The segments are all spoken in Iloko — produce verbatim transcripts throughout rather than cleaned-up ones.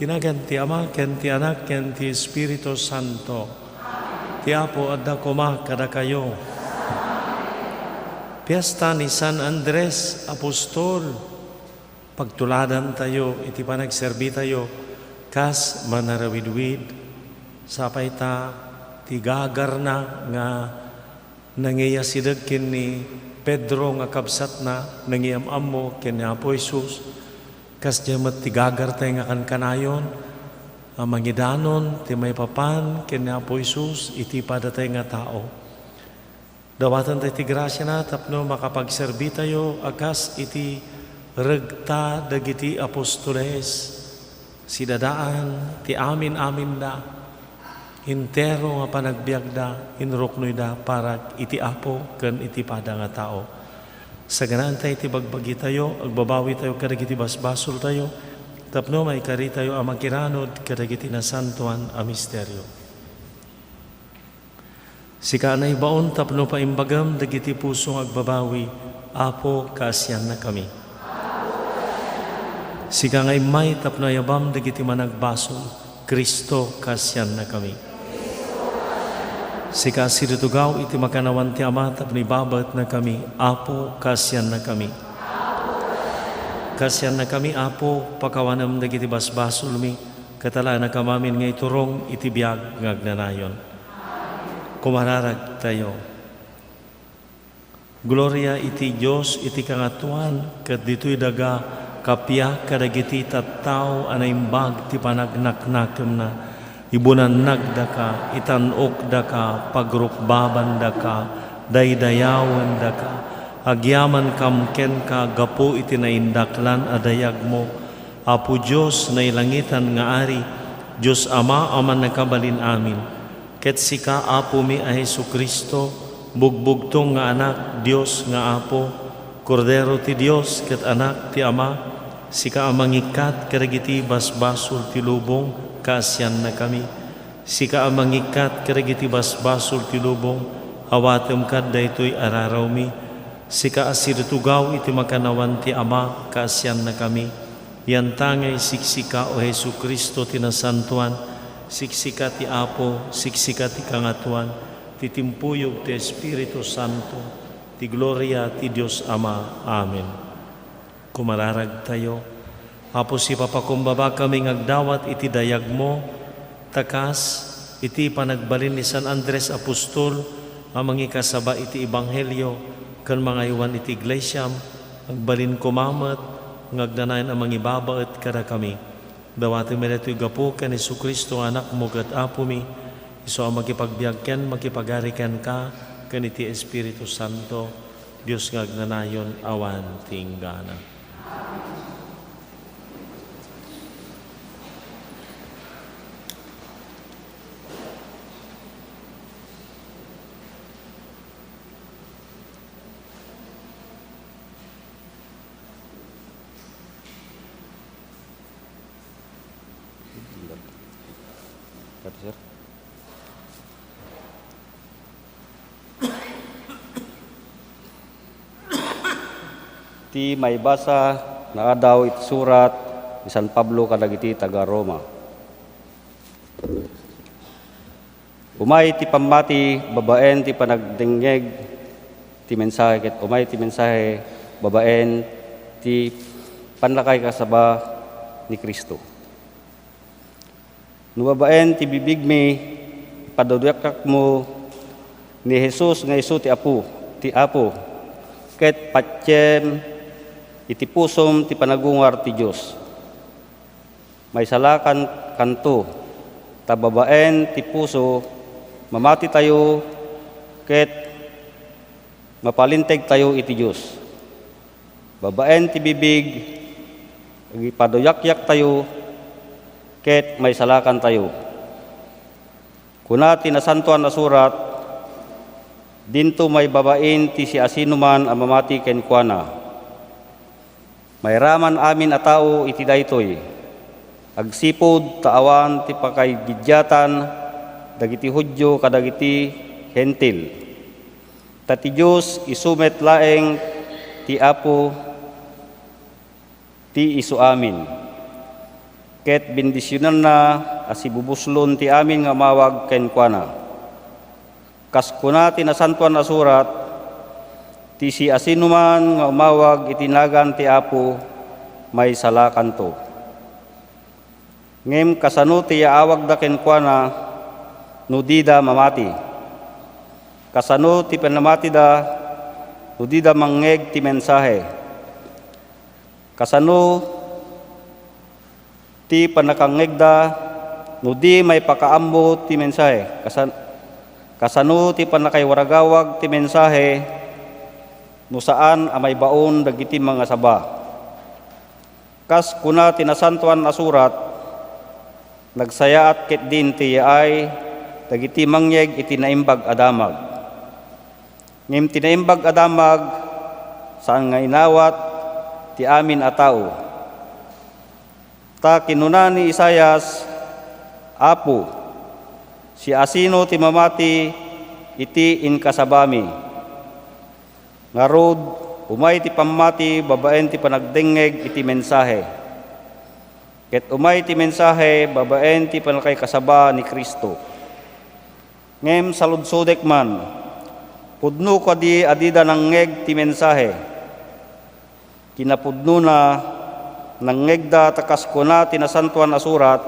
Iti nagan ti Ama, ken ti Anak, ken ti Espiritu Santo. Ti Apo adda koma kadakayo. Fiesta ni San Andres Apostol. Pagtuladantayo iti panagserbitayo kas manarawidwid. Sapay ta ti gagarna nga nangiyasideg ken ni Pedro nga kabsatna, nangiyam-ammo ken ni Apo Jesus, kasdiay met ti gagartay nga kankanayon a mangidanon ti maipapan ken ni Apo Jesus iti padatay nga tao. Dawatentay ti grasiana tapno makapagserbitayo a kas iti regta dagiti apostoles. Sidadaan ti amin-aminda, entero nga panagbiagda, inruknoyda para iti Apo ken iti pada nga tao. Sagananta iti bagbagitayo, agbabawitayo kadagiti basbasoltayo, tapno maikaritayo a makiranod kadagiti nasantoan a misterio. Sika a naibaon tapno paimbagem dagiti puso nga agbabawi, Apo, kaasiannakami. Sika nga immay tapno ayabam dagiti managbasol, Cristo, kaasiannakami. Sika a sidutugaw iti makannawan ti Ama tapno ibabaetnakami, Apo, kaasiannakami. Kaasiannakami, Apo, pakawanem dagiti basbasolmi, ket alaenakam amin nga iturong iti biag nga agnanayon. Kumararagtayo. Gloria iti Dios iti kangatoan, ket ditoy daga kappia kadagiti tattao a naimbag ti panagnaknakemna. Ibunannagdaka, itan-okdaka, pagrukbabandaka, daydayawendaka. Agyamankam kenka gapu iti naindaklan a dayagmo. Apo Dios, nailangitan nga Ari, Dios Ama a mannakabalin amin. Ket sika, Apomi a Jesu-Cristo, bugbugtong nga Anak, Dios nga Apo, Kordero ti Dios ket Anak ti Ama, sika a mangikkat kadagiti basbasol ti lubong, kaasiannakami. Sika a mangikkat kadagiti basbasol ti lubong, awatem kad daytoy a rarawmi. Sika a sidutugaw iti makannawan ti Ama, kaasiannakami. Yantangay siksika, O Jesu-Cristo ti nasantoan, siksika ti Apo, siksika ti kangatoan, ti timpuyog ti Espiritu Santo, ti gloria ti Dios Ama. Amen. Kumararagtayo. Apo, sipapakumbabakami nga agdawat iti dayagmo, ta kas iti panagbalin ni San Andres Apostol a mangikasaba iti ebanghelio ken mangaywan iti iglesiam, agbalin koma met nga agnanayon a mangibabaet kadakami. Dawatenmi daytoy gapu ken Jesu-Cristo nga Anakmo ket Apomi, isu a makipagbiag ken makipagari kenka ken iti Espiritu Santo, Dios nga agnanayon awan ti inggana. Kati, sir. Ti maibasa nga adaw iti surat ni San Pablo kadagiti taga-Roma. Umay ti pammati babaen ti panagdengngeg ti mensahe, ket umay ti mensahe babaen ti pannakaikasaba ni Cristo. No babaen ti bibigmi, paduyakakmo ni Jesus nga isu ti Apo, ti Apo, ket patiem iti pusom ti panagungar ti Dios. Maisalakankanto, ta babaen ti puso, mamatitayo ket mapalintegtayo iti Dios. Babaen ti bibig, agipaduyakyaktayo ket maisalakantayo. Kuna ti Nasantoan a Surat, "Dinto maibabain ti siasinoman a mamati kenkuana." Mairaman amin a tao iti daytoy, agsipud ta awan ti pakaididiatan dagiti Judio kadagiti Hentil. Ta ti Dios isu met laeng ti Apo ti isuamin. ket bendisionanna a sibubuslon ti amin nga umawag kenkuana. Kas kuna ti Nasantoan a Surat, "Ti siasinoman nga umawag iti nagan ti Apo, maisalakanto." Ngem kasano ti yaawagda kenkuana no dida mamati? Kasano ti panamatida no dida mangngeg ti mensahe? Kasano ti pannakangngegda no di maipakaammo ti mensahe? Kasan-, kasano ti pannakaiwaragawag ti mensahe no saan a maibaon dagiti mangasaba? Kas kuna ti Nasantoan a Surat, "Nagsayaat ketdin ti yaay dagiti mangngeg iti Naimbag a Damag." Ngem ti Naimbag a Damag, saan nga inawat ti amin a tao. Ta kinuna ni Isaias, "Apo, siasino ti mamati iti inkasabami? Ngarud, umay ti pammati babaen ti panagdengngeg iti mensahe. Ket umay ti mensahe babaen ti pannakaikasaba ni Cristo." Ngem saludsodek man, pudno kadi a dida nangngeg ti mensahe? Kinapudnona, nangngegda ta kas kuna ti Nasantoan a Surat,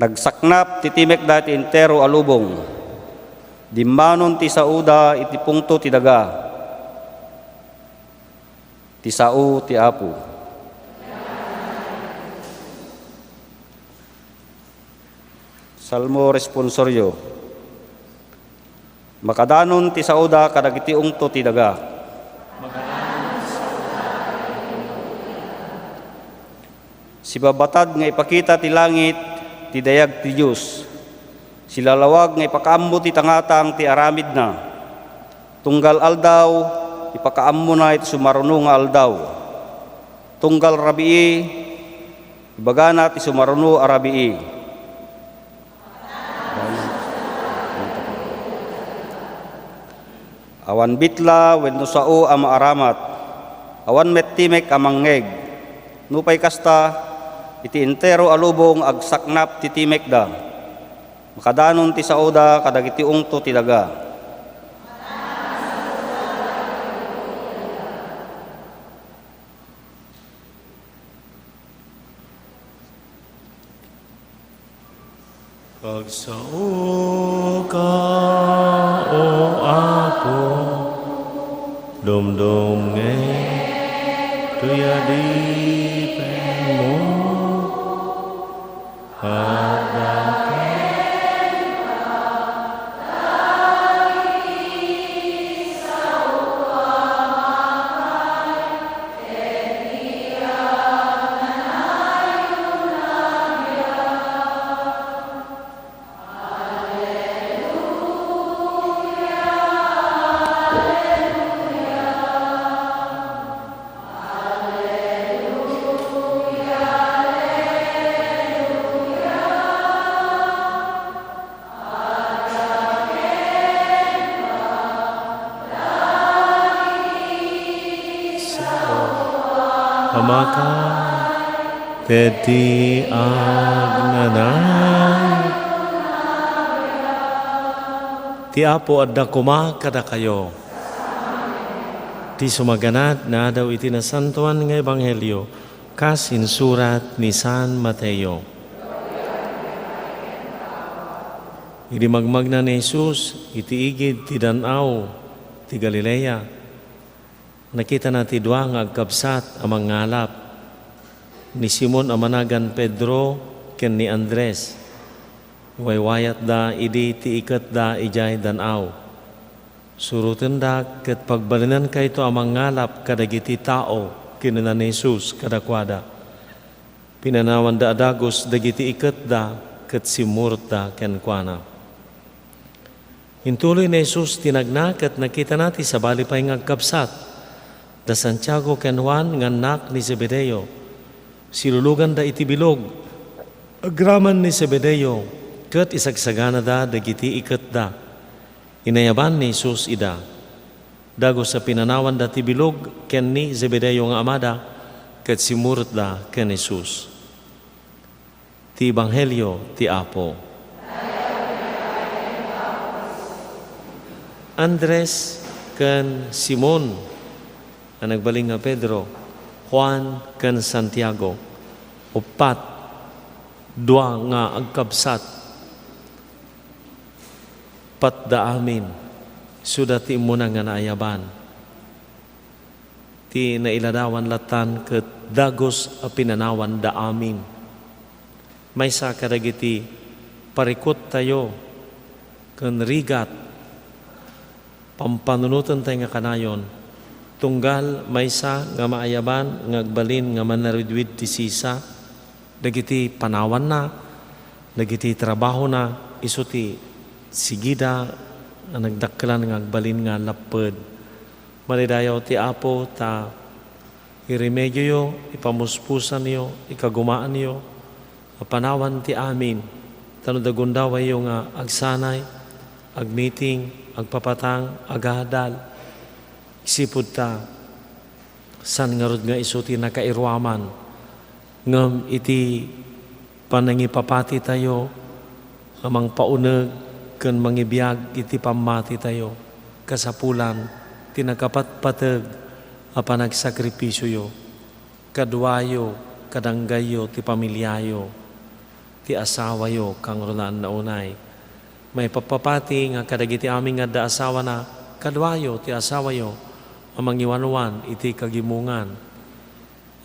"Nagsaknap ti timekda iti entero a lubong. Dimmanon ti saoda iti pungto ti daga." Ti sao ti Apo. Salmo responsorio. Makadanon ti saoda kadagiti ungto ti daga. Sibabatad nga ipakita ti langit ti dayag ti Dios. Silalawag nga ipakaammo ti tangatang ti aramidna. Tunggal aldaw, ipakaammona iti sumaruno nga aldaw. Tunggal rabii, ibagana ti sumaruno a rabii. Awan bitla wenno sao a maaramat. Awan met timek a mangngeg. Nupay kasta, iti entero a lubong agsaknap ti timekda. Makadanon ti saoda kadagiti ungto ti daga. Pagsaoka, O Apo, dumdumngeg ti adipenmo. Adda Amaka, ket ti agnanayon. Ti Apo adda koma kadakayo. Ti sumaganad nga adaw iti Nasantoan nga Ebanghelio kas insurat ni San Mateo. Idi magmagna ni Jesus iti igid ti Dan-aw ti Galilea, nakitana ti dua nga agkabsat a mangngalap, ni Simon a managan Pedro ken ni Andres. Waywayatda idi ti iketda idiay dan-aw. "Surotendak ket pagbalinenkayto a mangngalap kadagiti tao," kinuna ni Jesus kadakuada. Pinanawanda a dagus dagiti iketda ket simmurotda kenkuana. Intuloy ni Jesus ti nagna ket nakitana ti sabali pay nga agkabsat, da Santiago ken Juan nga annak ni Zebedeo. Siluloganda iti bilog. Agraman ni Zebedeo ket isagsaganada dagiti iketda. Inayaban ni Jesus ida. Dagus a pinanawanda ti bilog ken ni Zebedeo nga amada, ket simmurotda ken Jesus. Ti Ebanghelio ti Apo. Andres ken Simon a nagbalin nga Pedro, Juan ken Santiago, uppat, dua nga agkabsat, patda amin, isuda ti immuna nga naayaban. Ti nailadawan lattan ket dagus a pinanawanda amin. Maysa kadagiti parikuttayo ken rigat, pampanunotentayo nga kanayon, tunggal maysa nga maayaban nga agbalin nga mannarudwid ti sisa, dagiti panawanna, dagiti trabahona, isu ti sigida nga nagdakkelan nga agbalin nga lapped. Malidayaw ti Apo ta iremedioyo, ipamuspusanyo, ikagumaanyo, a panawan ti amin, ta no dagundawayyo nga agsanay, agmiting, agpapatang, agadal, isipud ta, saan ngarud nga isu ti nakairuaman, ngem iti panangipapatitayo a mangpauneg ken mangibiag iti pammatitayo, kasapulan ti nakapatpateg a panagsakripisioyo, kaduayo, kadanggayyo, ti pamiliayo, ti asawayo, kangrunaan na unay. Maipapapati nga kadagiti amin nga adda asawana, kaduayo, ti asawayo, a mangiwanwan iti kagimongan.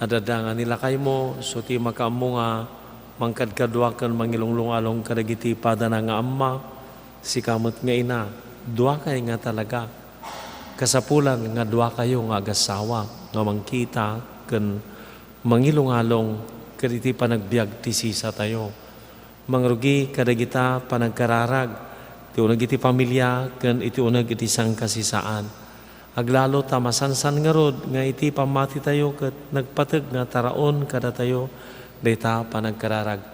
Adda nga ni lakaymo, isu ti makaammo nga mangkadkadua ken mangilunglungalong kadagiti padana nga amma, sika met nga ina, duakay nga talaga. Kasapulan nga duakayo nga agasawa nga mangkita ken mangilungalong ket iti panagbiag ti sisatayo. Mangrugi kadagita panagkararag ti uneg iti familia ken iti uneg iti sankasisaan. Aglalo ta masansan ngarud nga iti pammatitayo ket nagpateg nga taraon kadatayo dayta panagkararag.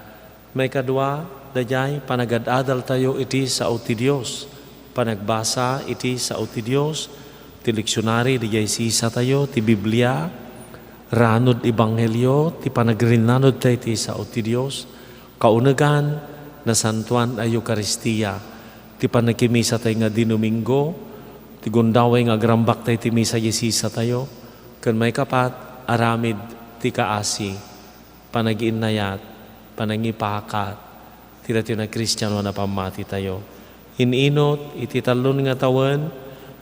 Maikadua, daydiay panagad-adaltayo iti sao ti Dios. Panagbasa iti sao ti Dios, ti leksionari, daydiay sisatayo, ti Biblia, ranod ebanghelio, ti panagrinnanodtayo iti sao ti Dios, kaunegan, nasantoan a Eukaristia, ti pannakimisa tayo nga Domingo, ti gundaway nga agrambak tayo ti misa diay sisatayo, ken maikapat, aramid ti kaasi, panagiinnayat, panangipakat, ti datoy nga Kristiano a pammatitayo. In-inut, iti tallon nga tawen,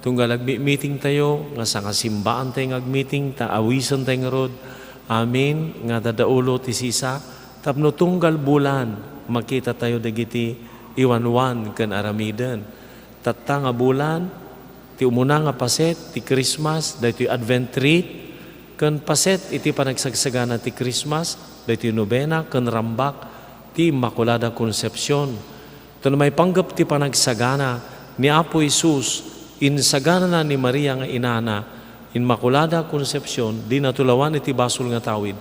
tunggal agmi-meeting tayo, nga sangasimbaantayo nga agmeeting, ta awisentayo ngarud, amin nga dadaulo ti sisa, tapno tunggal bulan, makitatayo dagiti iwanwan ken aramiden. Tatta nga bulan, ti umuna nga paset, ti Christmas, daytoy Advent wreath, ken paset iti panagsagsagana ti Christmas, daytoy nobena ken rambak ti Immaculada Concepcion. Ken maipanggep ti panagsagana ni Apo Jesus, insaganana ni Maria nga inana, Immaculada Concepcion, dina tulawan iti basol nga tawid.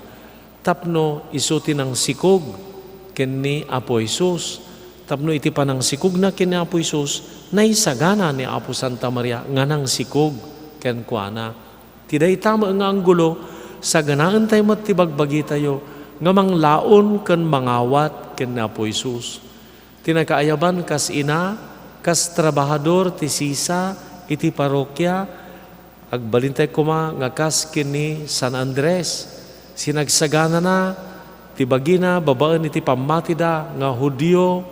Tapno isu ti nangsikog ken ni Apo Jesus. Tapno iti panangsikogna ken ni Apo Jesus, naisagana ni Apo Santa Maria nga nangsikog kenkuana. Ti dayta met nga anggulo, saganaentayo met ti bagbagitayo nga manglaon ken mangawat ken ni Apo Jesus. Ti nakaayaban kas ina, kas trabahador ti sisa iti parokia, agbalintayo koma nga kas ken ni San Andres. Sinagsaganana ti bagina babaen iti pammatida nga Judio,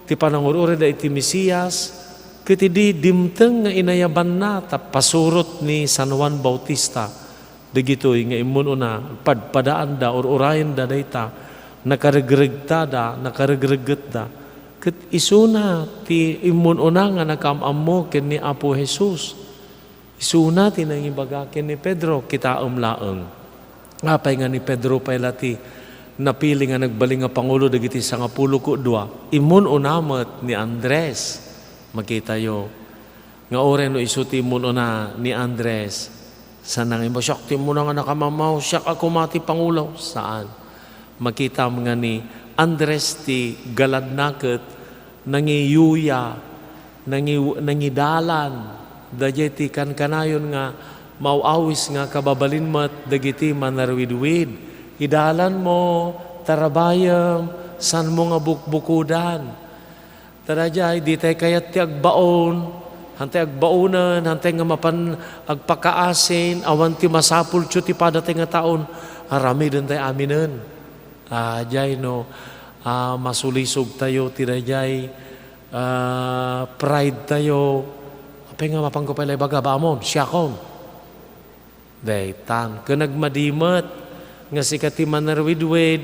ti panangur-urayda iti Mesias, ket idi dimteng nga inayabanna ta pasurot ni San Juan Bautista, dagitoy nga immun-una, padpadaanda, ur-urayenda dayta, nakaregregtada, nakaregreggetda. Ket isuna ti immun-una nga nakaam-ammo ken ni Apo Jesus. Isuna ti nangibaga ken ni Pedro, kitaem laeng. Apay nga ni Pedro pay la ti napili nga nagbalin nga pangulo dagiti sangapulo ket dua? Immun-una met ni Andres. Makitayo nga uray no isu ti immun-una ni Andres, saan nga imbag, "Siak ti immuna nga nakam-ammo, siak a koma ti pangulo." Saan. Makitam nga ni Andres ti galadna ket nangiyuya, nangi-, nangidalan, daydiay ti kankanayon nga Maaw-awis nga kababalin met dagiti manaruwidwid. Idalanmo, tarabayem, saanmo nga bukbukodan. Tadaydiay, ditay kayat ti agbaon, hantay agbaonen, hantay nga mapan agpakaasin, awan ti masapultyo ti padatay nga taon, aramidentay aminen. Ah, diay no, ah, masulisog tayo ti daydiay, ah, pride tayo. Apay nga mapanko pay la ibaga, baamon, siakon. Daytan, ken nagmadi met nga sika ti manaruwidwid,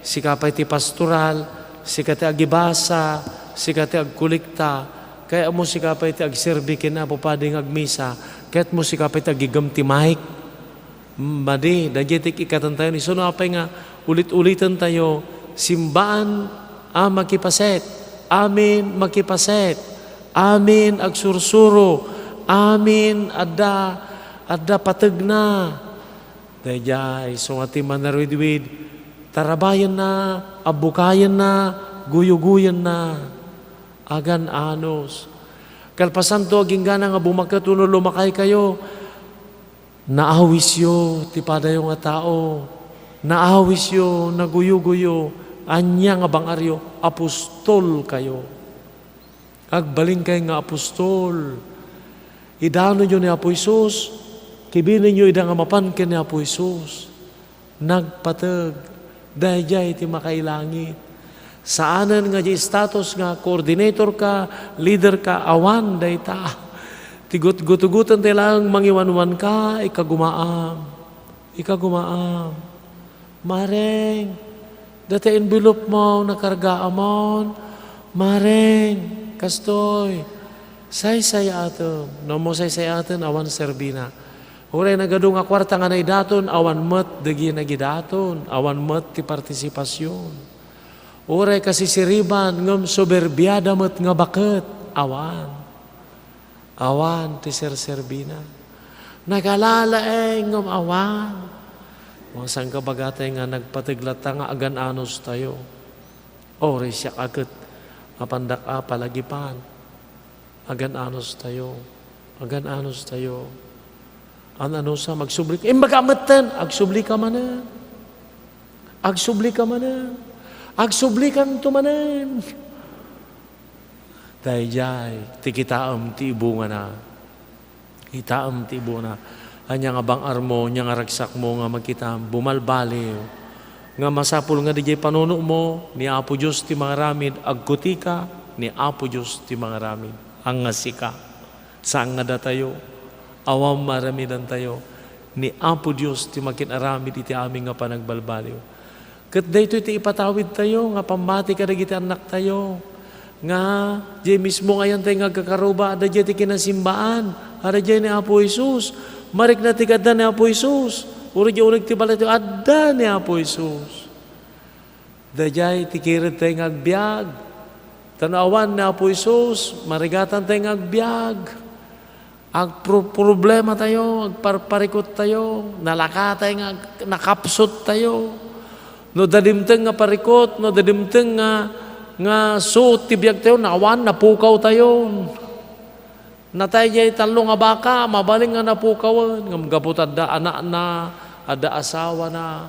sika pay ti pastoral, sika ti agibasa, sika ti agkolekta, kayatmo sika pay ti agserbi ken Apo Padi nga agmisa, kayatmo sika pay ti agigem ti mic. Madi, daydiay ti ikkaten tayo. Isuno apay nga ulit-uliten tayo, simbaan a makipaset, amin makipaset, amin agsursuro, amin adda, adda pategna. Daydiay, isu nga ti manaruwidwid, tarabayenna, abbukayenna, guyugoyenna. Agan-anos. Kalpasanto, aginggana nga bumaket wenno lumakaykayo, naawisyo ti padayo nga tao. Naawisyo, naguyugoyo, ania nga bang-aryo, apostolkayo. Agbalinkayo nga apostol. Idanonyo ni Apo Jesus, kibinenyo ida nga mapan ken ni Apo Jesus. Nagpateg, daydiay ti makailangit. Saanen nga di status nga coordinator ka, leader ka, awan dayta. Ti gutgutugoten ti laeng mangiwanwan ka, ikagumaam. Ikagumaam. Mareng, dati envelope mo, nakargaamon. Mareng, kastoy, saysay-atem. No mo saysay-aten, awan serbina. Uray nagadu nga kuarta nga naidaton, awan met dagiti nagidaton, awan met ti partisipasion. Uray kasisiriban, ngem soberbiada met nga baket, awan. Awan ti serserbina. Nagalalaeng, ngem awan. Wen saan nga bagatay nga nagpateg latta nga agan-anos tayo. Uray siak a ket, apandak a palagipan. Agan-anos tayo. Agan-anos tayo. An-anosam, agsubli ka. Imbaga metten, agsubli ka manen. Agsubli ka manen. Agsublikanto manen. Daydiay, ti kitaem ti ibungana. Kitaem ti ibuna. Ania nga bang-armo, ania nga ragsakmo nga makitam, bumalbaliw. Nga masapul nga didiay panunomo, ni Apo Dios ti mangaramid, agkutika, ni Apo Dios ti mangaramid. Anga sika. Saan nga datayo. Awan maaramidantayo. Ni Apo Dios ti makin-aramid iti amin nga panagbalbaliw. Ket daytoy ti ipatawidtayo nga pammati kadagiti annaktayo, nga diay mismo nga ayantay nga agkakaruba, adda diay ti kinasimbaan, adda diay ni Apo Jesus. Marikna ti adda ni Apo Jesus. Uray diay uneg ti balaytayo, adda ni Apo Jesus. Daydiay ti kiredtayo nga agbiag. Ta no awan ni Apo Jesus, marigatantay nga agbiag. Agpro-, problematayo, agparparikottayo, nalakatay nga ag-, nakapsottayo. No da dimteng nga parikot, no da dimteng nga, nga suot ti biagtayo, awan, napukawtayo. Natay diay tallo nga baka, mabalin nga napukawen, ngem gapu ta adda anakna, adda asawana,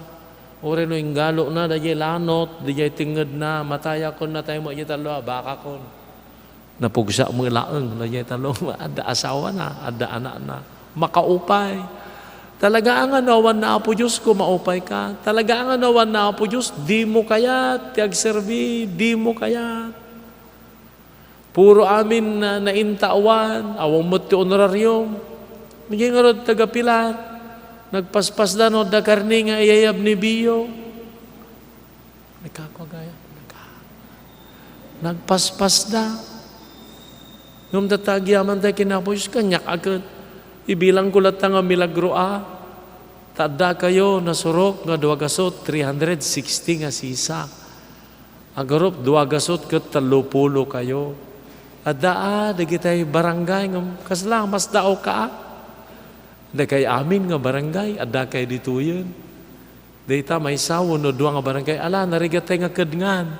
uray no inggalona, daydiay lanot, daydiay tengngedna, matayakon, natay met diay tallo a bakakon. Napugsa met laeng, daydiay tallo, adda asawana, adda anakna. Makaupay. Talaga nga no awan na Apo Dios ko, maupay ka. Talaga nga no awan na Apo Dios, dimo kayat ti agserbi, dimo kayat. Puro amin na naintawan, awan met ti honorarium. Magi ngarud taga Pilar, nagpaspasda no adda karne nga iyayab ni Bio. Nagkakua gayam, nagka-, nagpaspasda. Ngem ta agyamantay ken Apo Dios, kaniak a ket. Ibilangko latta nga milagro a. Ta addakayo nasurok nga dua gasut, three hundred sixty nga sisa. Agarup, dua gasut ket tallo pulo kayo. Adda a, dagitay barangay ngem kasla, mas daaw ka a. Dagay amin nga barangay, adda kay ditoyen. Dayta maysa wenno dua nga barangay, ala, narigattay nga kedngan.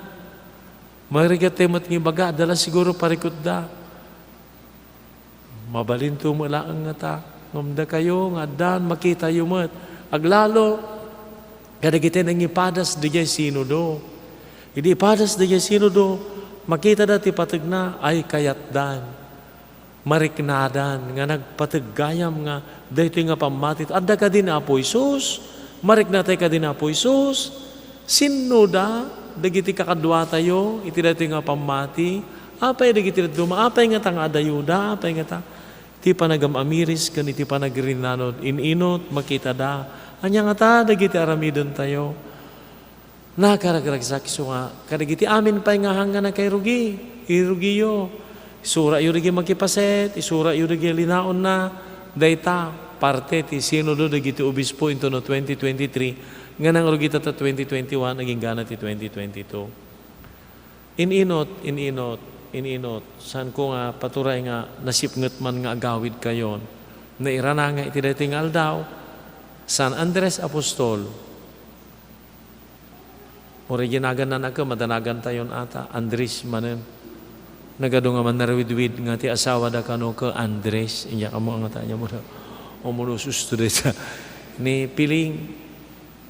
Marigattay met nga ibaga, adda la siguro parikutda. Mabalinto met laeng ngata. Ngem dakayo nga addan, makitayo met. Aglalo kadagiti nangipadas didiay sinodo. Idi ipadas didiay sinodo, makitada ti pategna, ay kayatdan. Mariknadan nga nagpateg gayam nga daytoy nga pammati. Adda kadi ni Apo Jesus? Mariknatay kadi ni Apo Jesus? Sinnoda dagiti kakaduatayo iti daytoy nga pammati? Apay dagiti dadduma? Apay ngata nga adayuda? Apay ngata? Ti panagam-amiris ken iti panagrinnanod, in-inot, makitada. Ania ngata dagiti aramidentayo? Nakaragragsak isu nga kadagiti amin pay nga hangngana kay rugi, irugiyo. Isurayo dagiti makipaset, isurayo dagiti linaonna. Dayta, parte ti sinodo dagiti obispo intono twenty twenty-three, nga nangrugita ta twenty twenty-one, agingga ti twenty twenty-two. In-inot, in-inot, in-inot. Saanko nga paturay nga nasipnget man nga agawidkayon. Nairana nga iti daytoy nga aldaw, San Andres Apostol. Uray ginagannan a ket madanagantayon ata, Andres manen. Nagadu nga manaruwidwid nga ti asawada kano ket Andres. Inya kamo nga tanya mo na. Umulusus to dayta. Ni Piling,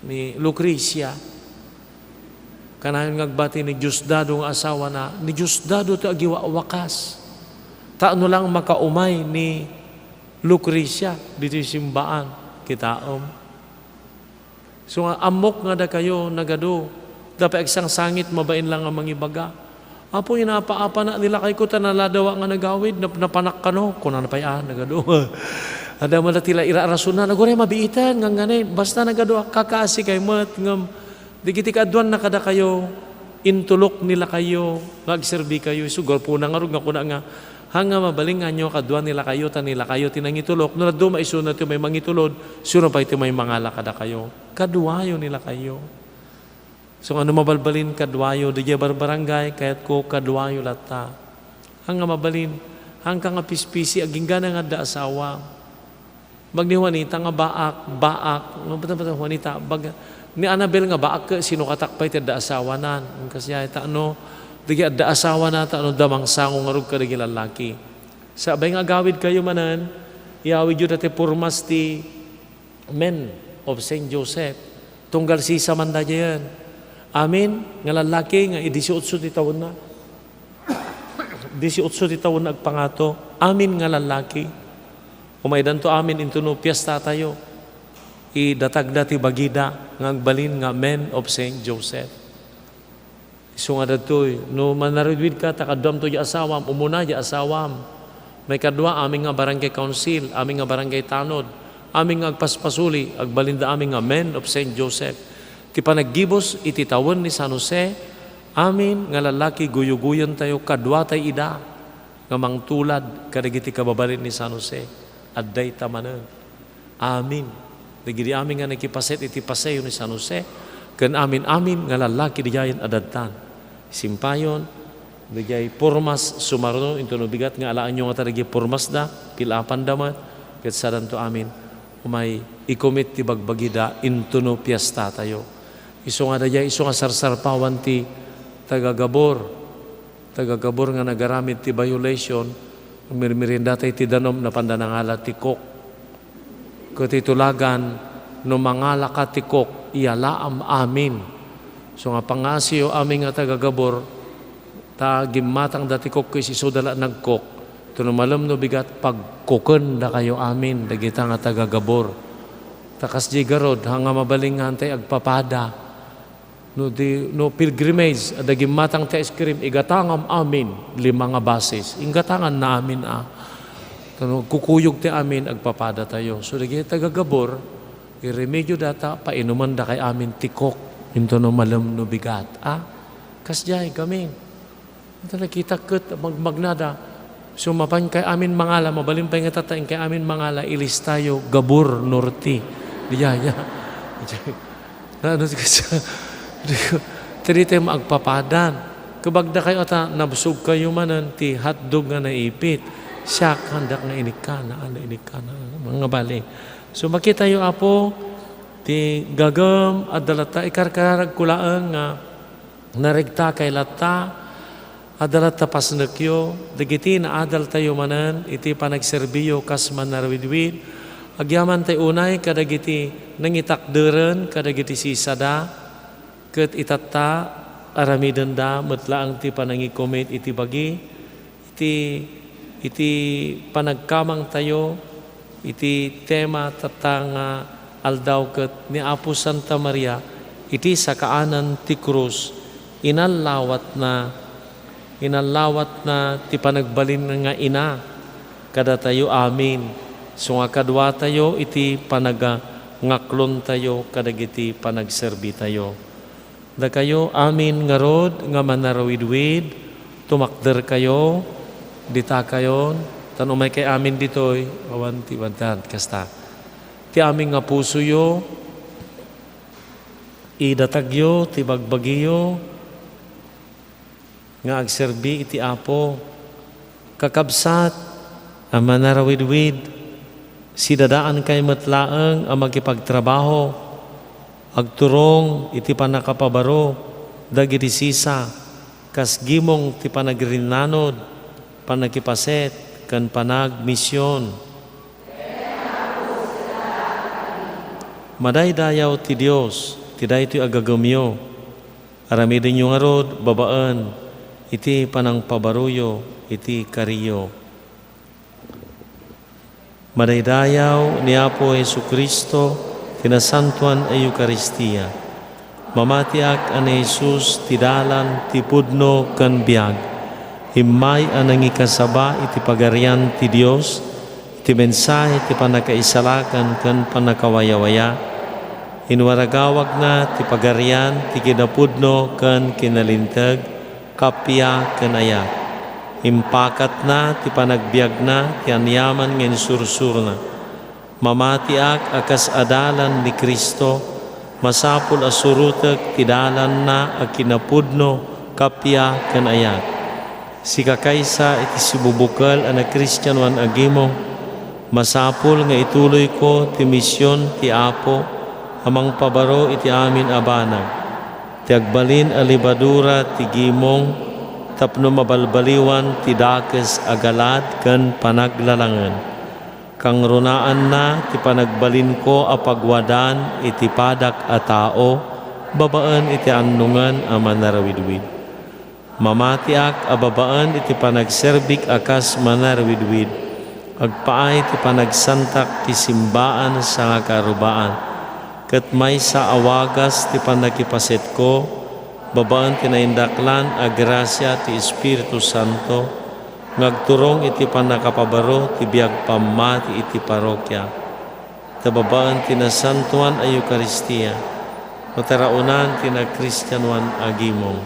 ni Lucrecia. Kanayon nga agbati ni Diosdado nga asawana, ni Diosdado ti agiwawakas. Ta no lang makaumay ni Lucrecia, ditoy simbaan, kitaem. So nga, ammok nga dakayo, nagadu, da pay agsangsangit, mabain lang nga mangibaga. Apo, inaapa-apana ni lakayko ta naladawa nga nagawid, nap-, napanak kano, kunana pay, ah, nagadu. Adda man dati la irarasonna, naguray mabiitan, ngangngani, basta nagadu, kakaasi kay met, ngem, dagiti kaaduanna kadakayo, intulok ni lakayyo nga agserbikayo. Isu, gapu na ngarud nga kuna nga, hanga mabalin nga ania kaaduan ni lakayyo, ta ni lakayyo ti nangitulok. No dadduma, isuna ti may mangitulod, isuna pay ti may mangala kadakayo. Kaaduayo ni lakayyo. So, nga no mabalbalin kaaduayo, didiay barbarangay, kayatko kaaduayo latta. Hanga mabalin, hangka nga pispisi, agingga nga adda asawa. Bag ni Juanita nga baak, baak, nga bata-bata Juanita, bag ni Annabel nga baak, ket sinukatak pay ti adda asawanan. Kasdiay, ta no, dagiti adda asawana, ta no, damangsango ngarud kadagiti lallaki. Sakbay nga agawidkayo manen, iyawidyo dati pormas ti Men of Saint Joseph. Tunggal sisa man daydiayen. Amin nga lallaki nga idisiotso ti tawenna. Disiotso ti tawenna agpangato. Amin nga lallaki. Umaydanto amin intono piestatayo. Idatagda ti bagida nga agbalin nga Men of Saint Joseph. Isu nga dagtoy, no manaruwidka ta kaduamto diay asawam, umuna diay asawam. Maikadua, amin nga barangay council, amin nga barangay tanod, amin nga agpaspasuli, agbalinda amin nga Men of Saint Joseph. Ti panaggibus iti tawen ni San Jose, amin nga lallaki, guyugoyentayo, kaduatay ida nga mangtulad kadagiti kababalin ni San Jose. Adda ita manen. Amin. Dagidi amin nga nakipaset iti paseyo ni San Jose, ken amin-amin nga lallaki didiayen a dadtan. Simpayon, didiay pormas sumaruno intono bigat nga alaenyo ngata dagiti pormasda, pil-apanda met, ket sadanto amin, umay ikumit ti bagbagida intono piestatayo. Isu nga daydiay, isu nga sarsarpawan ti taga-Gabor. Taga-Gabor nga nagaramid ti violation, mirmirinda tay ti danum, napanda nangala ti Coke. Ket ti tulagan, no mangalaka ti Coke, iyalaam amin. So nga pangaasiyo amin nga taga-Gabor, ta gimmatangda ti Coke ket isuda la nag-Coke. Ket no malem no bigat, pagkokendakayo amin, dagita nga taga-Gabor. Ta kasdiay garud, hanga mabalin nga agpapada. No di, no pilgrimage, adda gimmatang ti ice cream, igatangam amin, lima nga basis. Inggatanganna amin a. Kano, kukuyog ti amin, agpapadatayo. So, dagiti taga-Gabor, iremedioda ta, painumandakay amin ti Coke, intono malem no bigat. Ah, kasdiay, gamin. Ita nakitak ket magmagnada. So, mapan kay amin mangala, mabalin pay nga tatta, inkay amin mangala, ilistayo, Gabor Norte. Diya, ya. Na, ano, ti kasta? Tadi tayo maagpapadan. Kabagda kayo ata, nabsog kayo manen, ti hotdog nga naipit. Siak, handak nga inikana, ano, inikana, mga bali. So, makita yo, Apo, ti gagem, adda latta, ikarkararag ko laeng nga, Narigta kay latta, adda latta pasnekyo, dagiti naadaltayo manen iti panagserbiyo kas manaruwidwid, Agyamantay unay kadagiti nangitakderen kadagiti sisada, ket itatta, aramidenda met laeng ti panangikomit iti bagi, iti, iti panagkamangtayo, iti tema tatta nga aldaw ket ni Apo Santa Maria, iti sakaanan ti krus, inallawatna, inallawatna ti panagbalin nga ina kadatayo amin, isu nga kaduatayo iti panagngaklontayo kadagiti panagserbitayo. Dakayo amin ngarud nga manarawidwid, tumakderkayo, ditakayon, tan umaykay amin ditoy, awan ti bantan, kasta. Ti amin nga pusoyo, idatagyo ti bagbagiyo nga agserbi iti Apo. Kakabsat a manarawidwid, sidadaankay met laeng a makipagtrabaho, agturong iti pannakapabaro dagiti sisa, kas gimong ti panagrinnanod, pannakipaset, ken panagmision. Madaydayaw ti Dios ti daytoy a gagemyo. Aramidenyo ngarud babaen iti panangpabaroyo iti kariyo. Madaydayaw ni Apo Jesu-Cristo ti nasantoan a Eukaristia. Mamatiak a ni Jesus ti dalan, ti pudno, ken biag. Immay a nangikasaba iti Pagarian ti Dios, iti mensahe ti pannakaisalakan ken pannakawayawaya. Inwaragawagna ti Pagarian ti kinapudno ken kinalinteg, kappia ken ayat. Impakatna ti panagbiagna ti aniaman nga insursurna. Mamatiak a kas adalan ni Cristo, masapul a surotek ti dalanna a kinapudno, kappia ken ayat. Sikakaysa iti sibubukel a nakristianoan a gimong, masapul nga ituloyko ti mision ti Apo a mangpabaro iti amin a banag, ti agbalin a lebadura ti gimong tapno mabalbaliwan ti dakes a galad ken panaglalangen. Kangrunaanna ti panagbalinko a pagwadan iti padak a tao babaen iti annongen a manarawidwid. Mamatiak a babaen iti panagserbik a kas manarawidwid, agpaay ti panagsantak ti simbaan sangakaarrubaan, ket maysa a wagas ti pannakipasetko babaen ti naindaklan a grasia ti Espiritu Santo nga agturong iti pannakapabaro ti biag pammati iti parrokia. Ta babaen ti nasantoan a Eukaristia, mataraonan ti nakristianoan a gimong.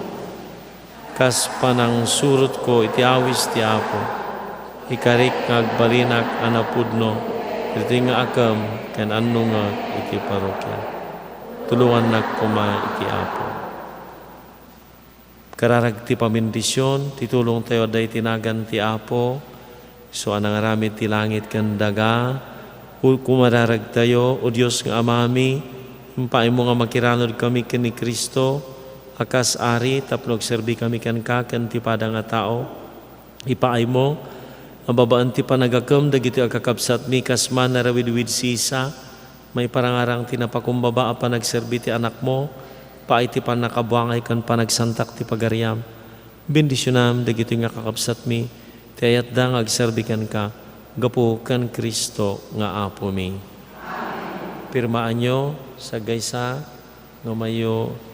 Kas panangsurotko iti awis ti Apo, ikarik nga agbalinak a napudno ditoy nga akem ken annongek iti parrokia. Tulongannak koma iti Apo. Kararag ti pamendisyon, ti tulongtayo adda iti nagan ti Apo, isu a nangaramid ti langit ken daga. Uray kumararagtayo, O Dios nga Amami, impaaymo nga makiranudkami ken ni Cristo a kas Ari tapno agserbikami kenka ken ti pada nga tao. Ipaaymo a babaen ti panagakem dagitoy a kakabsatmi kas manarawidwid sisa, maiparangarang ti napakumbaba a panagserbi ti Anakmo, paay ti pannakabuangay ken panagsantak ti pagariam. Bendisionam dagitoy nga kakabsatmi, ti ayatda nga agserbi kenka, gapu ken Cristo nga Apomi. Pirmaanyo, saggaysa, nga mayo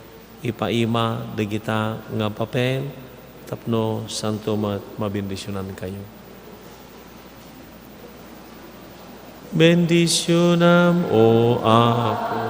ipaima dagita nga papel tapno santo met mabendisionankayo. Bendisionam, O Apo.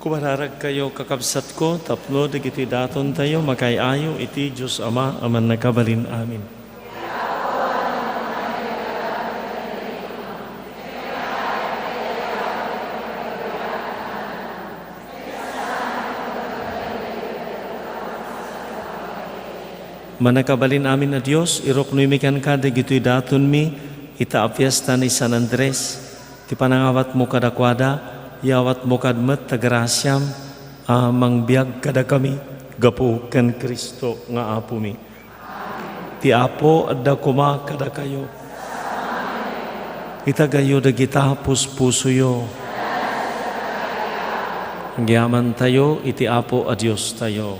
Umararagkayo, kakabsatko, tapno dagitoy datontayo makaay-ayo iti Dios Ama a Mannakabalin-amin. Mannakabalin-amin a Dios, iruknoymi kenka dagitoy datonmi ita a fiesta ni San Andres. Ti panangawatmo kadakuada, iyawatmo kad met ta grasiam a mangbiag kadakami gapu ken Cristo nga Apomi. Ti Apo adda koma kadakayo. Itagayo dagita puspusoyo. Agyamantayo iti Apo a Diostayo.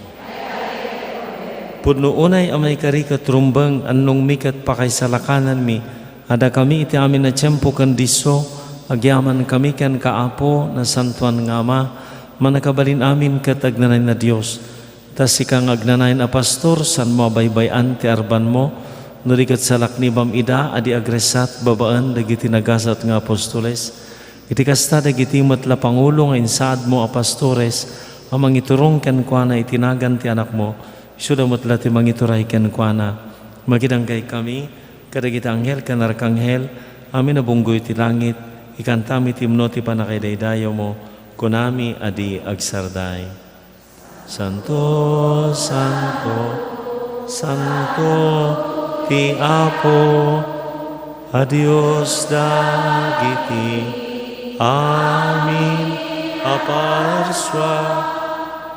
Pudno unay a maikari ket rumbeng, annongmi ket pakaisalakananmi a dakami iti amin a tiempo ken disso, agyamankami kenka, Apo, Nasantoan nga Ama, Mannakabalin-amin ket agnanayon a Dios. Ta sika nga agnanayon a pastor, saanmo a baybay-an ti arbanmo, no di ket salaknibam ida a di agresat babaen dagiti nagasat nga apostoles. Iti kasta, dagiti met la pangulo nga insaadmo a pastores a mangiturong kenkuana iti nagan ti Anakmo, isuda met la ti mangituray kenkuana. Makidanggay kami kadagiti anghel ken arkanghel, amin a bunggoy ti langit, ikantami ti imno ti pannakaidaydayawmo, kunami a di agsarday. Santo, santo, santo ti Apo a Dios dagiti amin a parsua,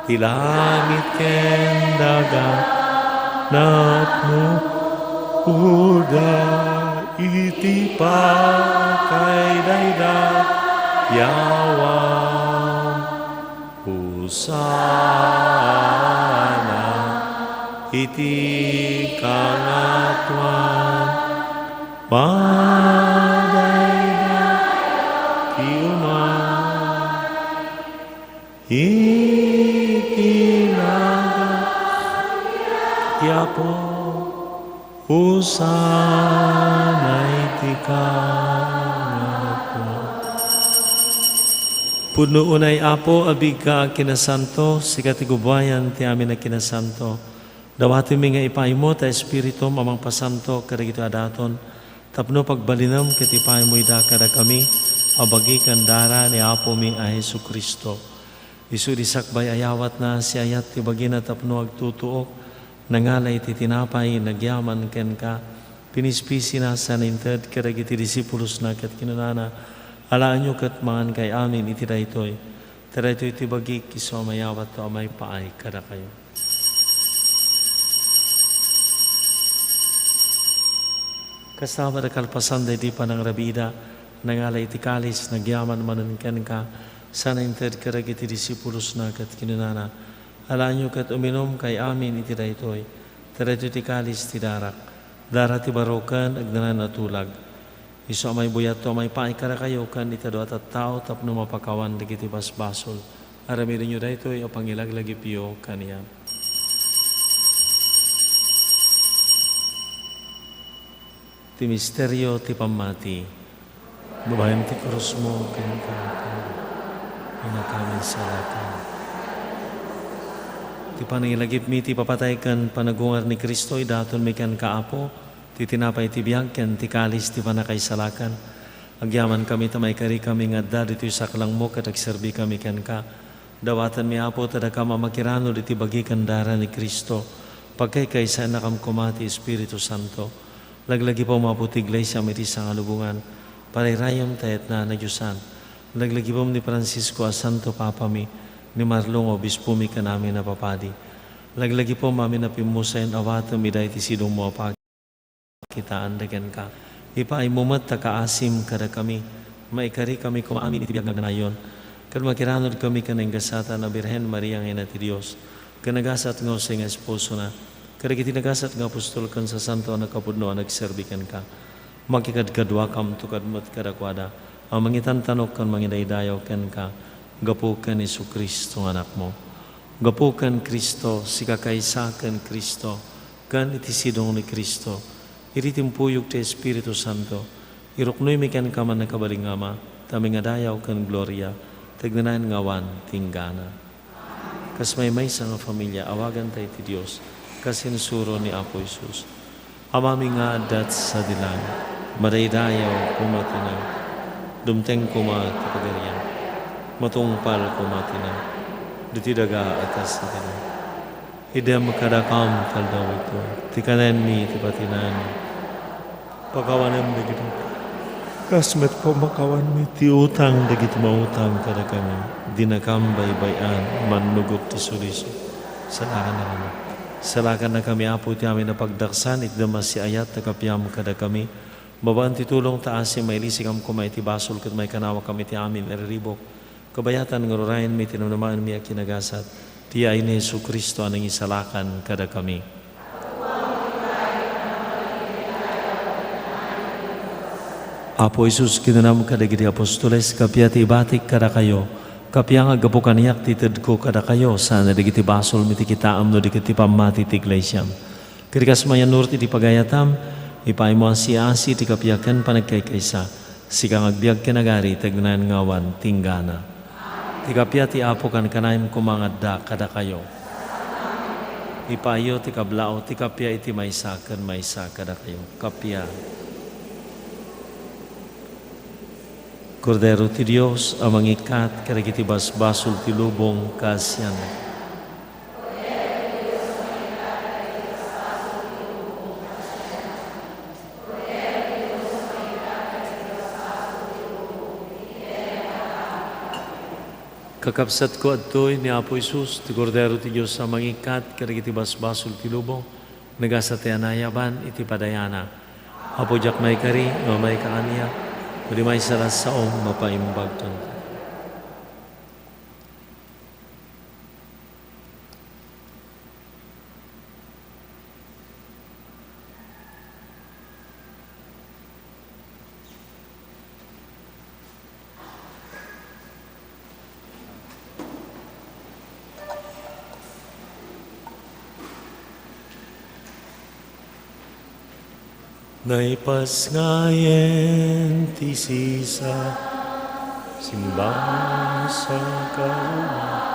ti langit ken daga napnoda iti pakaidaydayawan. Hosanna iti kangatoan. Madaydayaw ti umay iti nagan ti Apo. Hosanna iti kangatoan. Pudno unay, Apo, a biigka a kinasanto, sika ti gubuayan ti amin a kinasanto. Dawatenmi nga ipaaymo ta Espiritum a mangpasanto kadagitoy a daton, tapno pagbalinem ket ipaaymo ida kadakami a bagi ken dara ni Apomi a Jesu-Cristo. Isu idi sakbay a yawatna, siayat ti bagina tapno agtutuok, nangala iti tinapay, nagyaman kenka, pinispisina, saan inted kadagiti disipulosna ket kinunana, "Alaenyo ket mangankay amin iti daytoy, ta daytoy ti bagik isu a mayawatko a maipaay kadakayo." Kasta met a kalpasan daydi panangrabiida, nangala iti kalis, nagyaman manen kenka, saan inted kadagiti disipulosna ket kinunana, "Alaenyo ket uminumkay amin iti daytoy, ta daytoy ti kalis ti darak, dara ti baro ken agnanayon a tulag. Isu a maibuyatko a maipaay kadakayo ken iti adu a tattao tapno mapakawan dagiti basbasol." Aramidenyo daytoy a pangilaglagipyo kaniak. Ti misterio ti pammati. Babaen ti krusmo kenka, inakami salakan. Ti panangilagipmi ti ipapatay ken panagungar ni Cristo, idatonmi kenka, Apo, ti tinapay ti biag ken ti kalis ti pannakaisalakan. Agyamankami ta maikarikami nga adda ditoy saklangmo ket agserbikami kenka. Dawatenmi, Apo, ta dakam a makiranod iti bagi ken dara ni Cristo. Pagkaykaysaennakam koma ti Espiritu Santo. Laglagipem, Apo, ti Iglesiam iti sangalubongan. Parayrayem ta yatna a nadiosan. Laglagipem ni Francisco a Santo Papami, ni Marlon a Obispomi ken amin a papadi. Laglagipem amin a pimmusayen awatem ida iti sidongmo a pagi. Kitaan da kenka. Ipaaymo met ta kaasim kadakami. Maikarikami koma amin iti biag nga agnanayon. Ket makiranodkami ken naingasatan a Birhen Maria nga Ina ti Dios, ken nagasat nga Jose nga esposona, kadagiti nagasat nga apostol ken sasanto a nakapudno a nagserbi kenka. Makikadkaduakamto kad met kadakuada a mangitantanok ken mangidaydayaw kenka gapu ken Jesu-Cristo nga Anakmo. Gapu ken Cristo, sika kaysa ken Cristo, ken iti sidong ni Cristo, iti timpuyog ti Espiritu Santo, iruknoymi kenka, Mannakabalin nga Ama, ta mangidaydayaw ken gloria, Tagnanan nga awan tinggana. Kas maymaysa nga familia, awaganta iti Dios, kas insuro ni Apo Jesus. Amami nga adda iti sadi langit, madaydayaw koma ti nang, dumteng koma ti pagariam, matungpal koma ti nang, ditoy daga a kas sadi langit. Idem kadakam, kaldaw ito, ti kanenmi ti patinan. Pakawanem dagiti utang. Kas met pamakawanmi ti utang dagiti mautang kadakami. Dinakam baybay-an, mannugot ti sulisog. Salakannakami. Salakannakami, Apo, iti amin a pagdaksan, iti da masiayat a kapiam kadakami. Babaen ti tulong ta asi mailisikam koma iti basol ket maikanawakam iti amin a riribuk. Kabayatan nga rurayenmi ti namnamaenmi a kinagasat, ti yaay ni Jesu-Cristo a nangisalakan kadakami. Apo Jesus, kinunam kadagiti apostoles, kappia ti ibatik kadakayo, kappia nga aggapu kaniak ti itedko kadakayo, saan a dagiti basolmi ti kitaem no di ket ti pammati ti iglesiam. Ket kas mayannurot iti pagayatam, ipaaymo a siasi ti kappia ken panagkaykaysa, sika nga agbiag ken agari, tagnayan nga awan tinggana. Ti kappia ti Apo kankanayon koma nga adda kadakayo. Ipaayo ti kablaaw ti kappia iti maysa ken maysa kadakayo. Kappia. Kordero ti Dios a mangikkat kadagiti basbasol ti lubong, kaasian. Kakabsatko, adtoy ni Apo Jesus, ti Kordero ti Dios a mangikkat kadagiti basbasol ti lubong, nagasat ti anayaban iti padayana. Apo, diak maikari no maikaaniak, no di maysa la a saom, mapaimbagton. Naipasngayen ti sisa, simbahan sa karoma,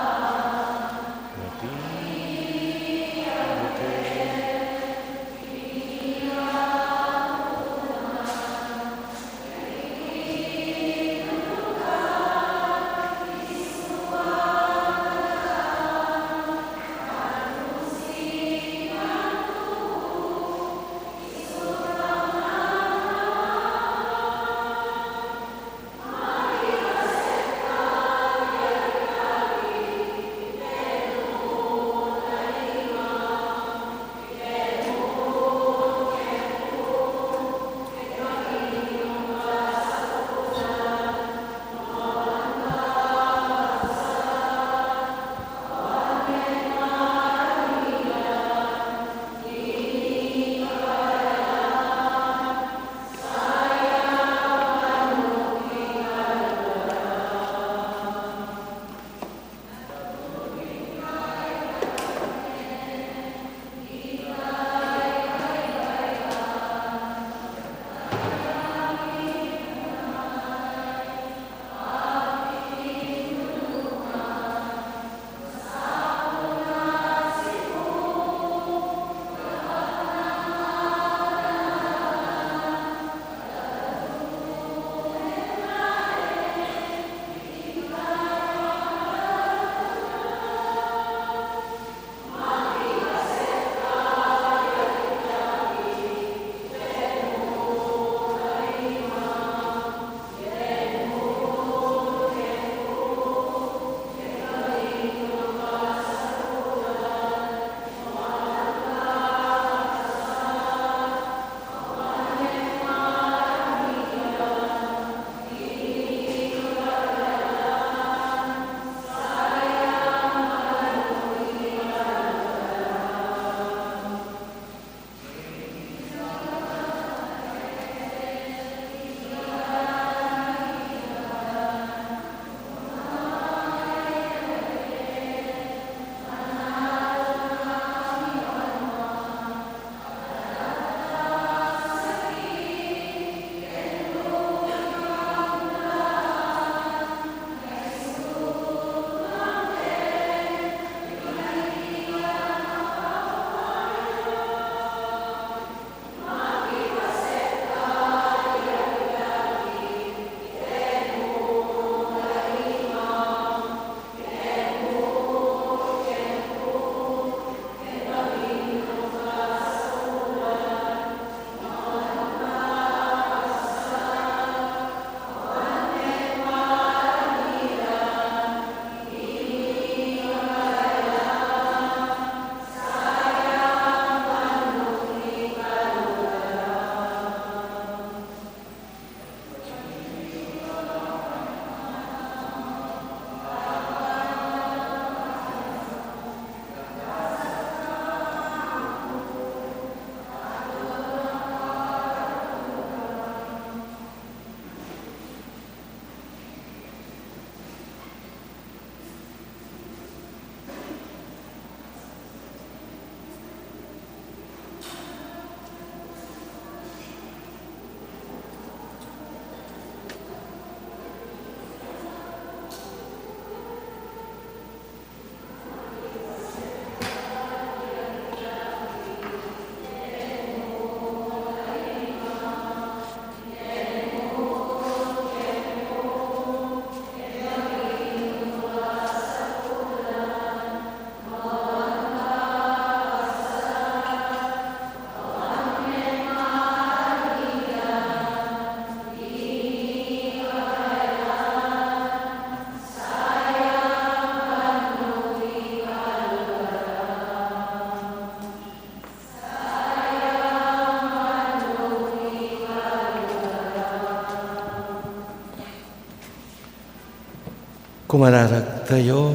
Kumararagtayo,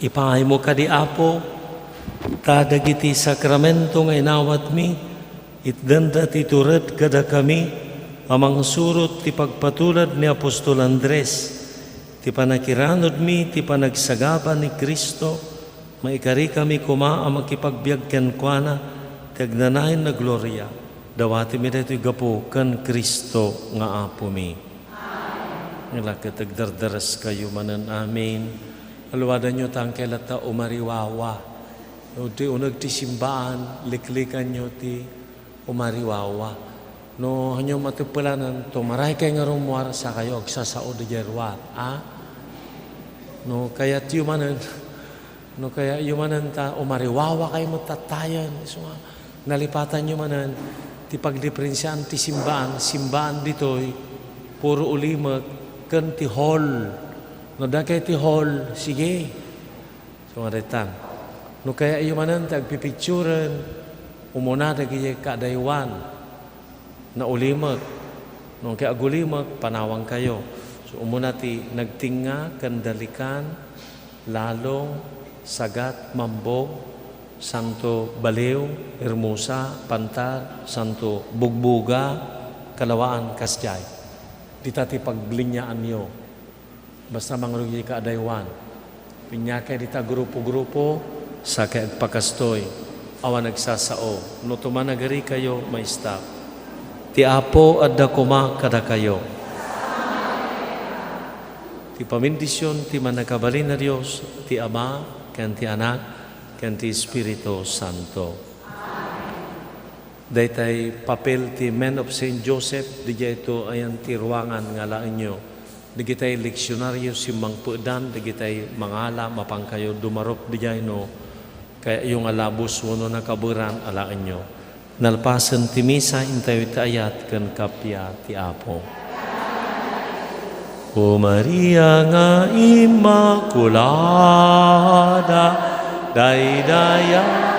ipaaymo kadi, Apo, ta dagiti sakramento nga inawatmi, itdenda ti tured kadakami a mangsurot ti pagpatulad ni apostol Andres, ti panakiranudmi ti panagsagaba ni Cristo, maikarikami koma a makipagbiag kenkuana ti agnanayon a gloria. Dawatimi daytoy gapu ken Cristo nga Apomi. Ngala ket agdardaras kayo manen. Amen. Aluadanyo ta angkay latta umariwawa. No di uneg ti simbaan, liklikanyo ti umariwawa. No hanyo matepelanan, tumaray kay nga rummuar, sakayo agsasao didiay ruar. A? No kayatyo manen, no kayatyo manen ta umariwawa kayo met tattayen. Isu nga, nalipatanyo manen ti pagdiferensiaan ti simbaan. Simbaan ditoy, puro ulimek, ken ti hall. No dakay ti hall, sige. So, nga daytan. No kayatyo manen ti agpipicturen, umuna dagiti kaadaywan. Naulimek. No kay agulimek, panawankayo. So, umuna ti nagtingnga ken Dalikan, Lalong, Sagat, Mambog, Santo Baliw, Hermosa, Pantar, Santo Bugbuga, Kalawaan, kasdiay. Dita ti pagliniaanyo. Basta mangrugi ka adaywan. Pinyakay dita grupo-grupo, sakay agpakastoy. Awan agsasao. No tumanagari kayo, maista. Ti Apo adda koma kadakayo. Ti pamindision ti Mannakabalin a Dios, ti Ama, ken ti Anak, ken ti Espiritu Santo. Daytay papel ti Men of Saint Joseph, didiay to ayan ti ruangan nga alaenyo. Dagitay leksionaryo simmangpedan, dagitay mangala, mapankayo dumarup didiay no kayatyo nga labos wenno nakaberan, alaenyo. Nalpasen ti misa, intayo ti ayat ken kappia ti Apo. O Maria nga Immaculada, daydayaw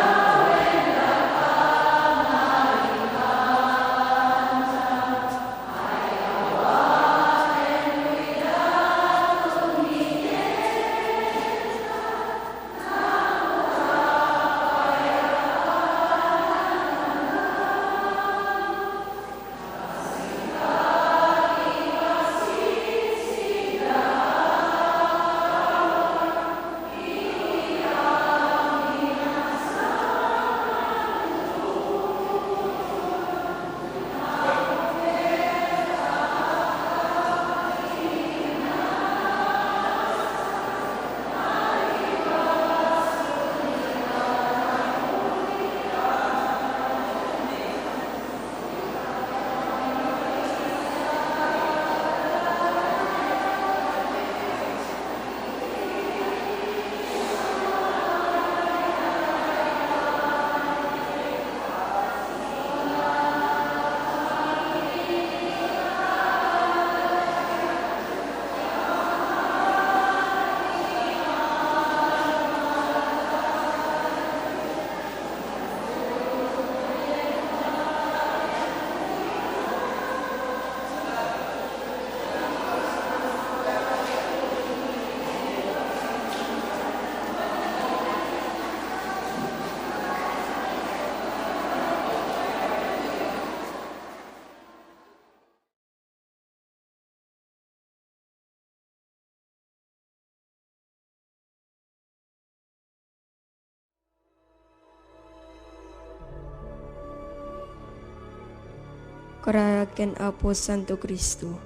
Kararag ken Apo Santo Cristo.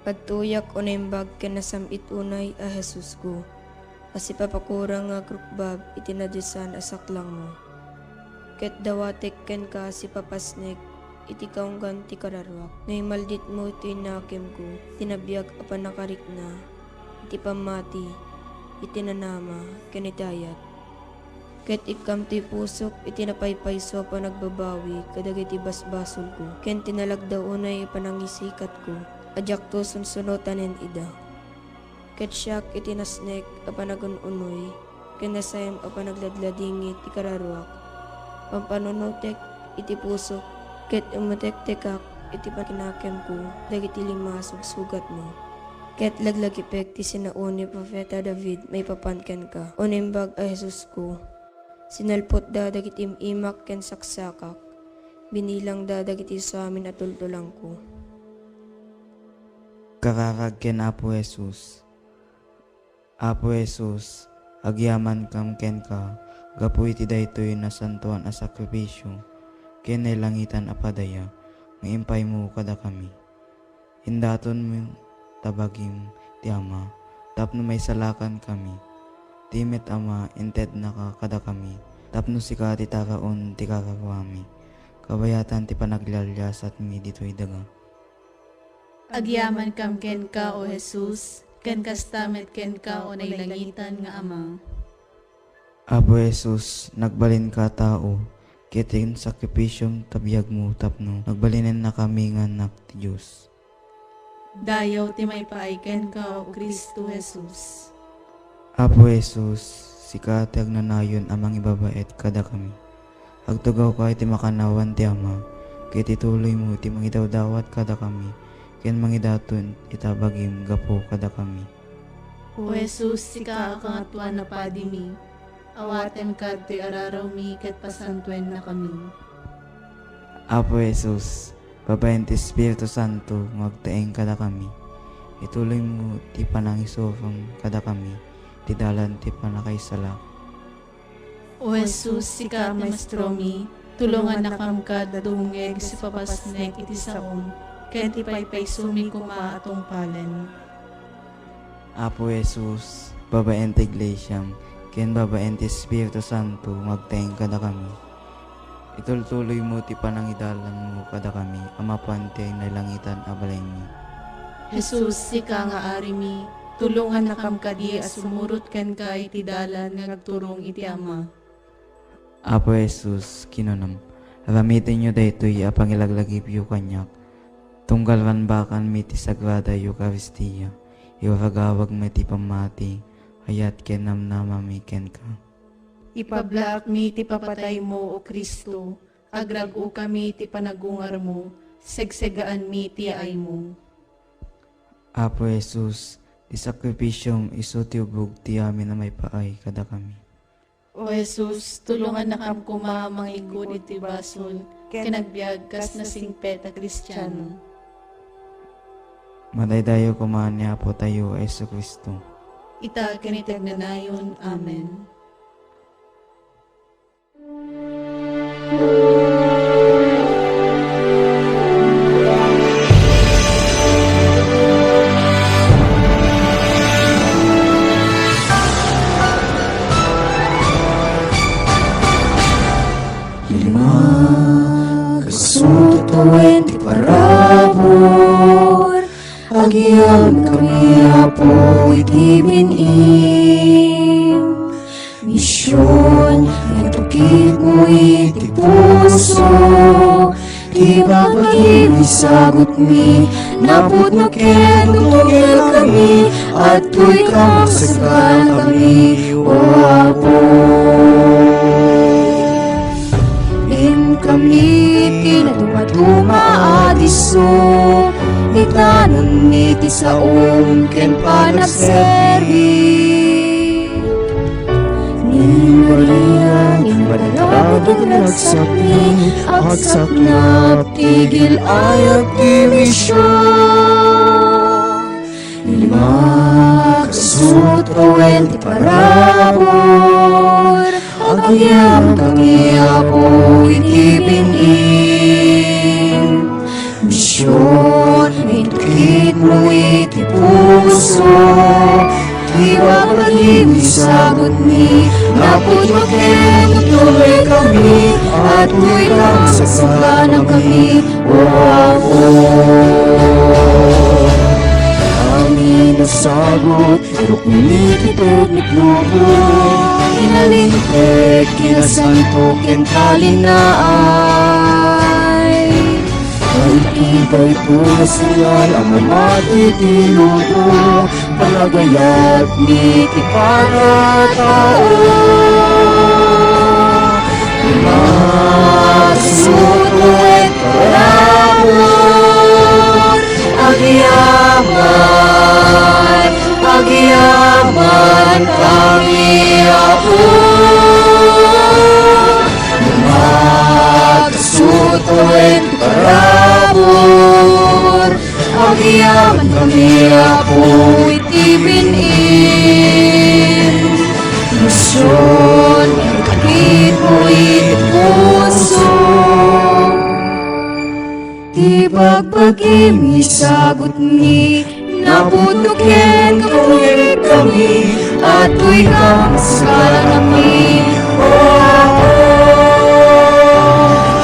Agtuyak o naimbag ken nasam-it unay a Jesusko, a sipapakurang nga agrukbab iti nadiosan a saklangmo. Ket dawatek kenka sipapasnek iti kaunggan ti kararuak. No imalditmo ti nakemko, ti nabiag a pannakarikna, iti pammati, iti nanama, ken iti ayat. Ket ikkam ti pusok iti napaypayso a panagbabawi kadagiti basbasolko, ken ti nalagda unay a panangisikatko a diakto sunsunotanen ida. Ket siak iti nasnek a panagun-unoy, ken nasayam a panagladladingit ti kararuak. Pampanunotek iti pusok, ket imutektekak iti pakinakemko dagiti lima a sugsugatmo. Ket laglagipek ti sinaon ni Profeta David maipapan kenka, O Naimbag a Jesusko. Sinalpotda dagiti im-imak ken saksakak, binilangda dagiti samin a tultulangko. Kararag ken Apo Jesus. Apo Jesus, agyamankam kenka gapu iti daytoy nasantoan a sakrifisio ken nailangitan a padaya nga impaymo kadakami. Indatonmo ta bagim ti Ama tapno maisalakankami. Ti met Ama, intednaka kadakami tapno sika ti taraon ti kararuami, kabayatan ti panaglialiasatmi ditoy daga. Agyamankam kenka, O Jesus, ken kasta met kenka, O nailangitan nga Ama. Apo Jesus, nagbalinka a tao, ket insakripisom ta biagmo tapno nagbalinennakami nga annak ti Dios. Dayaw ti maipaay kenka, O Cristo Jesus. Apo Jesus, sika ti agnanayon a mangibabaet kadakami. Agtugawka iti makannawan ti Ama, ket ituloymo ti mangidawdawat kadakami, ken mangidaton ita bagim gapu kadakami. O Jesus, sika a Kangatoan a Padimi, awatenka ditoy ararawmi ket pasantuennakami. Apo Jesus, babaen ti Espiritu Santo nga agtaeng kadakami, ituloymo ti panangisurom kadakami ti dalan ti pannakaisala. O Jesus, sika a Maestromi, tulongannakam kad a dumngeg sa ipapasnek iti saom, ken ti paypaysomi koma a tungpalen. Apo Jesus, babaen ti Iglesiam, ken babaen ti Espiritu Santo nga agtaeng kadakami, itultuloymo ti panangidalanmo kadakami a mapan ti nailangitan a balaymi. Jesus, sika nga Arimi, tulongannakam kadi a sumurot kenka iti dalan nga agturong iti Ama. Apo Jesus, kinunam, aramitenyo daytoy a pangilaglagipyo kaniak, tunggal rambakanmi ti Sagrada Eukaristia, iwaragawagmi ti pammati, ayat ken namnamami kenka. Ipablaakmi ti papataymo, O Cristo, agrag-okami ti panagungarmo, segsegaanmi ti yaaymo. Apo Jesus, ti sakrifisiom isu ti ubog ti amin a maipaay kadakami. O Jesus, tulongannakam koma a mangikkud iti basol ken agbiag kas nasingpet a Kristiano. Madaydayaw koma ni Apotayo a Jesu-Cristo. Ita ken iti agnanayon. Amen. Lima, kasu tawen ti parabur, agyamankami, Apo, iti bin-im. Mision, intukitmo iti puso, ti babagim isagutmi, napudno ken tutungilkami, adtoy kam saganankami, O Apo. Inkami ti nadumaduma a disso, itanonmi ti saom ken panagserbi. Ni Maria, imbagada ti nagsakni, agsaknap ti gil-ayat ti mision. Lima, kasu tawen ti parabur, agyamankami, Apo, iti bin-im. Mision, intukitmo iti puso, ti babagim isagutmi, napudno ken tutungilkami, adtoy kam saganankami, O Apo. Amin a sagut, rukni ti teknik lubo, inalinteg, kinasanto, ken kalinaay. Ay, iti daytoy a sial a mamati ti lubo, panagayat ni ti panatao. Masutuet parabur, agyaman Kami, Apo, no magkasutoy ti parabur, agyamankami, Apo, iti bin-im. Isun, ipakitmo iti puso. Ti bagbagim, isagutmi, naputoken, kami, atoy ka, nakasaganakami, O Apo.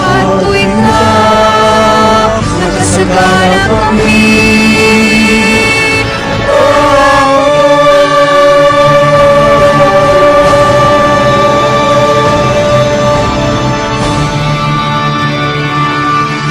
Atoy ka, nakasaganakami,